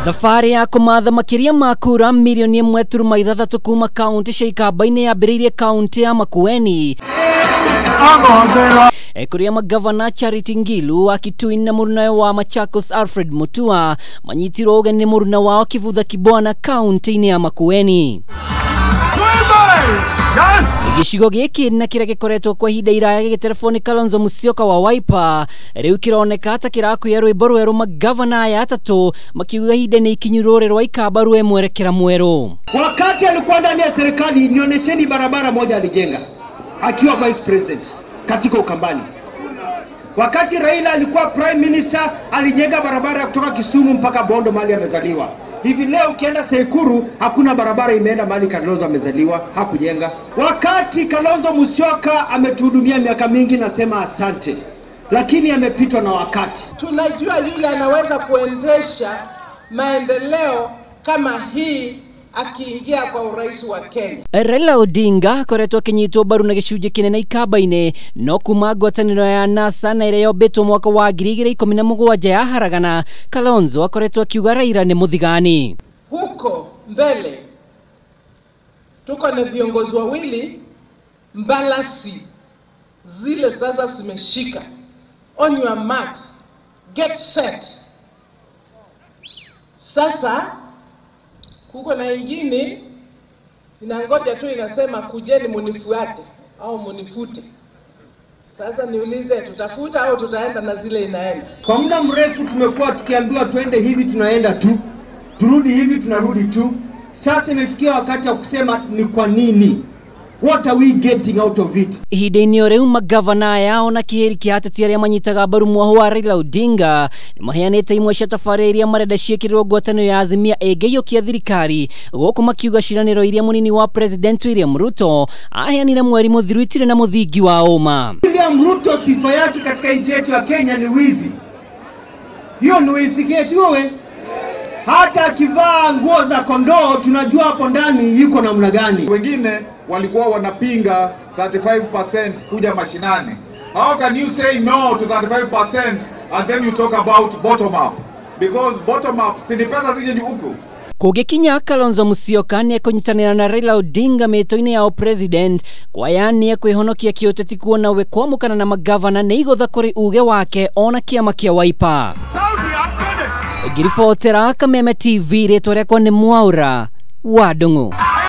Thabarĩ ya kũmatha makĩria ma kura milioni 1.6 kuma kaunti cia Ikamba-inĩ yambĩrĩirie kaunti ya Makueni kuria magavana Charity Ngilu wa Kitui na mũruna wa Machakos Alfred Mutua manyitirwo ũgeni nĩ mũruna wao Kivutha Kibwana kaunti-inĩ ya Makueni. Gĩcigo gĩkĩ na kĩrĩa gĩkoretwo kwa ihinda iraya gĩgĩterebwo Kalonzo Musyoka wa Wiper rĩu kĩroneka ta kĩrakuya rwĩmbo rwerũ magavana aya atatũ makiuga ihinda nĩ ikinyu rũrĩ rwa Ikamba rwe mwerekera mwerũ. Wakati alikuwa ndani ya serikali, nionyesheni barabara moja alijenga akiwa vice president katika Ukambani. Wakati Raila alikuwa prime minister, alijenga barabara kutoka Kisumu mpaka Bondo mahali amezaliwa. Hivi leo ukienda Sekuru hakuna barabara imeenda mahali Kalonzo amezaliwa, hakujenga. Wakati Kalonzo Musyoka ametuhudumia miaka mingi, nasema asante, lakini amepitwa na wakati. Tunajua yule anaweza kuendesha maendeleo kama hii akiingia kwa urais wa Kenya. Raila Odinga akoretwo akinyitwo mbaru na gĩcunjĩ kĩnene Ikamba-inĩ no kuma ngwatanĩro ya NASA na ĩrĩa yombĩtwo mwaka wa 2017 yaharagana, Kalonzo akoretwo akiuga Raila nĩ mũthigani. Huko mbele tuko na viongozi wawili, mbalasi zile sasa zimeshika. On your marks, get set. Sasa kuko na ingine inangoja tu inasema kujeni munifuate au munifute. Sasa niulize, tutafuta au tutaenda na zile inaenda? Kwa muda mrefu tumekuwa tukiambiwa tuende hivi tunaenda tu, turudi hivi tunarudi tu. Sasa imefikia wakati wa kusema ni kwa nini? What are we getting out of it? Ihinda-inĩ o rĩu magavana aya ona kĩhĩri kĩa ateti arĩa manyitaga mbaru mwaho wa Raila Odinga nĩmaheanĩte imwe cia tabarĩra iria marenda ciĩkĩrĩrwo ngwatanĩro ya Azimia ĩngĩiyũkia thirikari gũkũ makiuga ciĩranĩro iria mũnini wa President William Ruto aheanire mweri mũthiru itirĩ na mũthingi wa ũma. William Ruto sifa yake katika nchi yetu ya Kenya ni wizi. Hiyo ni wizi yetu wewe. Hata akivaa nguo za kondoo tunajua hapo ndani yuko namna gani. Wengine walikuwa wanapinga 35% kuja mashinani. How can you say no to 35% and then you talk about bottom up? Because bottom up si ni pesa zije huku. Kũngĩkinya Kalonzo Musyoka nĩekũnyitanĩra na Raila Odinga mĩtũ-inĩ ya president kwaya nĩekwĩhonokia kĩũteti kuona we kwamũkana na magavana nĩ igũtha kũrĩ uge wake ona kĩama kĩa Wiper. Ngiribotera Kameme TV, rĩtwa rĩakwa nĩ Mwaura wa Ndung'u.